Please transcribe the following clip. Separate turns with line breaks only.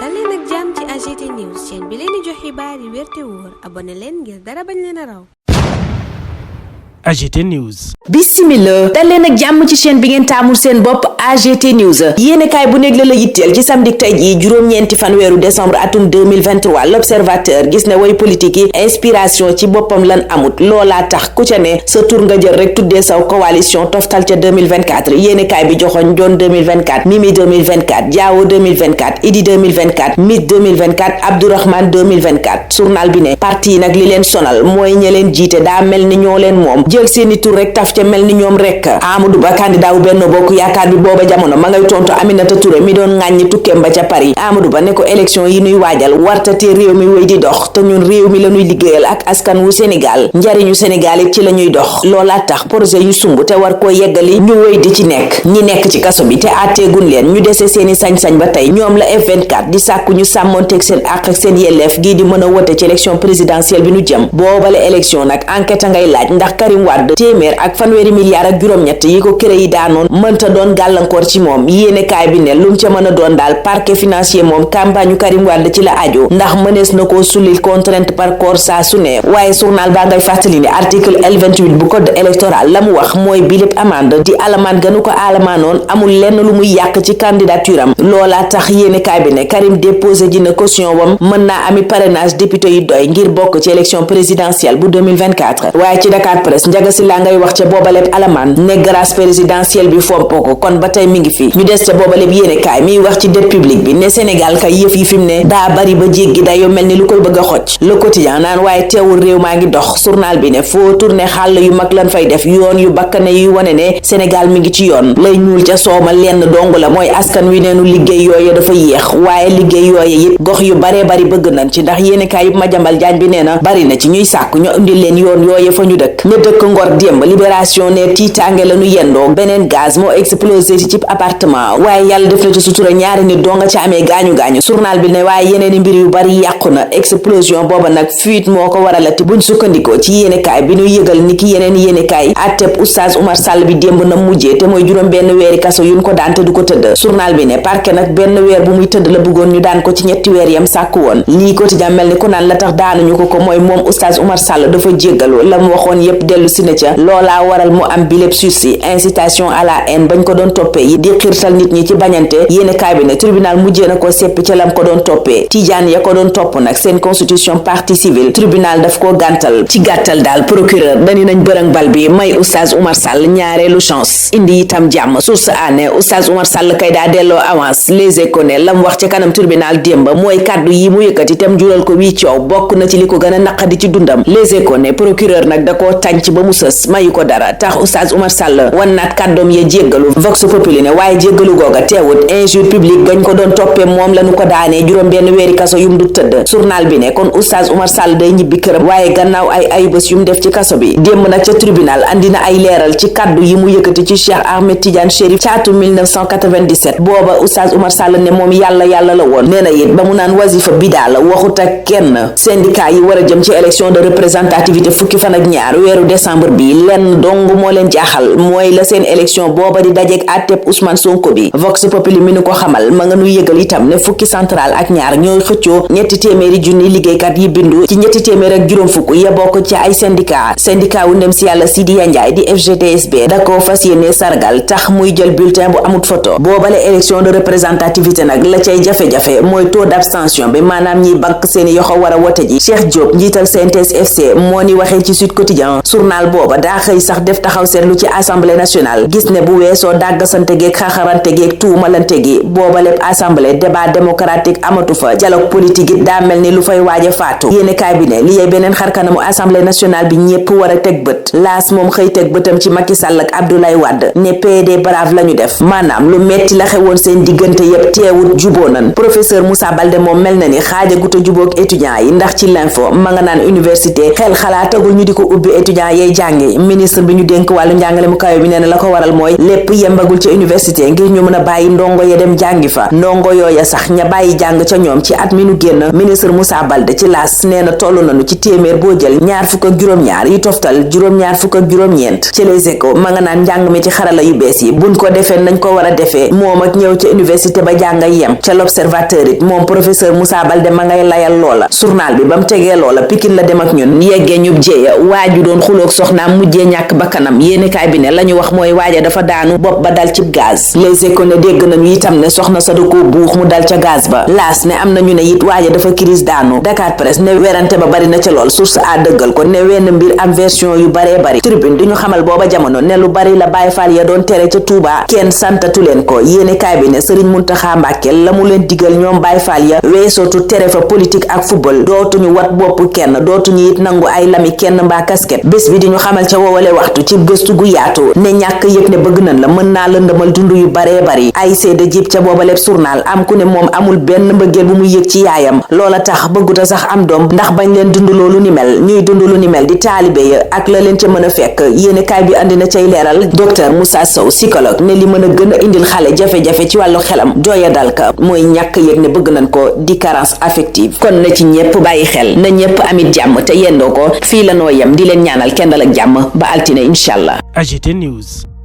dal leen ak jàmm ci AGT News chaîne bi leen di jox xibaar yi wér te wóor abonné leen ngir dara bañ leen a raw.
AGT News.
Bismillah dal leen ak jàmm ci chaîne bi ngeen taamul seen bopp AGT News yéenekaay bu nekk la yitteel ci samedi tey jii juróom-ñeenti fan weeru décembre atum 2023 l'observateur gis ne way politique yi inspiration ci boppam lan amut loolaa tax ku ca ne sa tur nga jël rek tuddee saw coalition toftal ca 2024 yéenekaay bi joxoñ John 2024 Mimi 2024 Diawo 2024 Idi 2024 Mit 2024 Abdourahmane 2024 journal bi ne parti yi nag li leen sonal mooy ña leen jiite daa mel ni ñoo leen moom jël seeni tur rek taf ca mel ni ñoom rek Amadou Ba candidat wu Benno Bokk Yaakaar bi booba jamono ma ngay tontu Aminata Touré mi doon ŋàññi tukkeem ba ca Paris Amadou Ba ne ko élection yi nuy waajal wartate réew mi wéy di dox te ñun réew mi la ñuy liggéeyal ak askan wu Sénégal njariñu Sénégal it ci la ñuy dox loolaa tax projet yu sumb te war koo yeggali ñu wéy di ci nekk ñi nekk ci kaso bi te àtteegun leen ñu dese seeni sañ-sañ ba tey ñoom la F24 di sàkku ñu sàmmonteeg seen àq ak seen yelleef gii di mën a wote ci élection présidentielle bi nu jëm boobale élection nag enquête ngay laaj ndax Karim Wade téeméer ak fanweeri milliards ak juróom-ñett yi ko këré yi daanoon mënta doon gàllankoor ci moom yéenekaay bi ne lum ca mën a doon daal parquet financier moom campagne Karim Wade ci la aju ndax mënees na koo sulil contrainte par corps saa su ne waaye journal baa ngay fàttali ne article L28 bu code électoral la mu wax mooy bi lépp amande di alamaan ganu ko alamaanoon amul lenn lu muy yàq ci candidature am loolaa tax yéenekaay bi ne Karim déposé ji na caution wam mën naa ami parrainage député yu doy ngir bokk ci élection présidentielle bu 2024 waaye ci Dakar Presse Njaga Si la ngay wax ca boobaleb alamaan ne grâce présidentielle bi fomp ko kon ba tey mi ngi fi ñu des ca boobaleb yéenekaay miy wax ci dette publique bi ne Sénégal kay yëf yi fi mu ne daa bari ba jéggi dayo mel ni lu koy bëgg a xoj Le Quotidien naan waaye teewul réew maa ngi dox journal bi ne foo tourné xàll yu mag lan fay def yoon yu bakkane yuy wane ne Sénégal mi ngi ci yoon lay ñuul ca sooma lenn dong la mooy askan wi neenu liggéey yooye dafa yéex waaye liggéey yooye it gox yu baree bari bëgg nañ ci ndax yéenekaay yu Madiambal Diagne bi nee na bari na ci ñuy sàkku ñu indi leen yoon yooye fa ñu dëkk ñu dëkk Ngor démb Libération ne tiitaange la ñu yendoo beneen gaz moo explosé ci appartement waaye yàlla def na ci sutura ñaari nit doo nga ca amee gaañu-gaañu journal bi ne waaye yeneeni mbir yu bari yàqu na explosion booba nag fuite moo ko waralati buñ sukkandikoo ci yéenekaay bi ñu yëgal ni ki yeneen yéenekaay atteb Oustaz Oumar Sall bi démb na mujjee te mooy juróom benn weeri kaso yuñ ko daan te du ko tëdd journal bi ne parquet nag benn weer bu muy tëdd la bëggoon ñu daan ko ci ñetti weer yam sàkku woon lii quotidien mel ni ku naan la tax daanuñu ko mooy moom Oustaz Oumar Sall dafa jéggalu la mu waxoon yépp dellu si na ca loolaa waral mu am bilép sursis incitation à la haine bañ ko doon toppee yi di xiirtal nit ñi ci bañante yéenekaay bi ne tribunal mujjee na ko seppi ca lam ko doon toppee tijaan ya ko doon topp nag seen constitution partie civile tribunal daf koo gàntal ci gàttal daal procureur dañu nañ bërëng bal bi may Oustaz Oumar Sall ñaareelu chance indi itam jàmm source aané Oustaz Oumar Sall kay daa delloo avance Les Échos ne lam wax ca kanam tribunal démb mooy kàddu yi mu yëkkati itam jural ko wii coow bokk na ci li ko gën a naqadi ci dundam Les Échos ne procureur nag da koo tànc ba mu sës mayu ko dara tax Oustaz Oumar Sall wan naat kàddoom ya jéggalu Vox Populi ne waaye jéggalu googa teewut injure publique gañ ko doon toppee moom lañu ko daanee juróom benn weeri kaso yum du tëdd journal bi ne kon Oustaz Oumar Sall day ñibbi këram waaye gannaaw ay bés yum def ci kaso bi démb nag ca tribunal andi na ay leeral ci kàddu yi mu yëkkati ci Cheikh Ahmed Tidiane Chérif caatu 1997 booba Oustaz Oumar Sall ne moom yàlla la woon nee na it ba mu naan wasifa bidaa la waxut ak kenn syndicat yi war a jëm ci élection de représentativité fukki fan ak ñaar weeru décembre bi lenn dong moo leen jaaxal mooy la seen élection booba di dajeek àtteb Ousmane Sonko bi Vox Populi mi nu ko xamal ma nga nu yëgal itam ne fukki central ak ñaar ñooy xëccoo ñetti téeméeri junni liggéeykat yi bindu ci ñetti téeméer ak juróom fukk ya bokk ci ay syndicat wu ndem si yàlla Sidiya Ndiaye di FGTSB da ko fas yéene sargal tax muy jël bulletin bu amut photo boobale élection de représentativité nag la cay jafe-jafe mooy taux d'abstention bi maanaam ñiy bank seeni yoxo war a wote ji Cheikh Diop njiital CNTS FC moo ni waxee ci Sud Quotidien journal booba daa xëy sax def taxaw seetlu ci assemblée nationale gis ne bu weesoo dàggasante geeg xaxarante geeg tuumalante gi booba lépp assemblée débat démocratique amatu fa dialogue politique it daa mel ni lu fay waaja faatu yéenekaay bi ne li yey beneen xarkanamu assemblée nationale bi ñépp war a teg bët laas moom xëy teg bëtam ci Macky Sall ak Abdoulaye Wade ne PD brave lañu def maanaam lu metti la xewoon seen diggante yépp teewut juboo nan professeur Moussa Baldé moom mel na ni xaajaguta jubóog étudiants yi ndax ci l'info ma nga naan université xel xalaatagul ñu di ko ubbi étudiants yay jàngi ministre bi ñu dénk wàllu njàngale mu kawe bi nee na la ko waral mooy lépp yembagul ca université ngir ñu mën a bàyyi ndongo ya dem jàngi fa ndongo yooya sax ña bàyyi jàng ca ñoom ci at mi nu génn ministre Moussa Baldé ci laas nee na toll nañu ci téeméer boo jël ñaar fukk ak juróom-ñaar yi toftal juróom-ñaar fukk ak juróom-ñeent ci Les Échos ma nga naan njàng mi ci xarala yu bees yi buñ ko defee nañ ko war a defee moom ak ñëw ca université ba jàngay yem ca L'Observateur it moom professeur Moussa Baldé ma ngay layal loola journal bi ba mu tegee loola Pikine la dem ak ñun yeggee ñub jéeya waaju doon xuloog soxnaam mujjee ñàkk bakkanam yéenekaay bi ne la ñu wax mooy waaja dafa daanu bopp ba dal ci gaz Les Échos ne dégg nañu itam ne soxna sa da koo buux mu dal ca gaz ba laas ne am nañu ne it waaja dafa crise daanu Dakar Presse ne werante ba bari na ca lool source a dëggal ko ne wenn mbir am version yu baree bari Tribune duñu xamal booba jamono ne lu bari la Baay Faal ya doon tere ca Touba kenn santatu leen ko yéenekaay bi ne Serigne Mountakha Mbacké la mu leen digal ñoom Baay Faal ya weesootu tere fa politique ak football dootuñu wat bopp kenn dootuñu it nangu ay lami kenn mbaa casquette bés bi di ñu xamal ca woowale waxtu ci gëstu gu yaatu ne ñàkk yëg ne bëgg nañ la mën naa lëndëmal dund yu baree bari ay seede jib ca boobaleb journal am ku ne moom amul benn mbëggeel bu mu yëg ci yaayam loola tax bëgguta sax am doom ndax bañ leen dund loolu ni mel ñuy dund lu ni mel di taalibe ya ak la leen ca mën a fekk yéenekaay bi andi na cay leeral docteur Moussa Sow psychologue ne li mën a gën a indil xale jafe-jafe ci wàllu xelam doya dal ka mooy ñàkk yëg ne bëgg nañ ko di carence affective kon na ci ñépp bàyyi xel na ñépp amit jàmm te yendoo ko fii la noo yem di leen ñaanal kendal ak jàmm ba altine incha allah.
AGT News.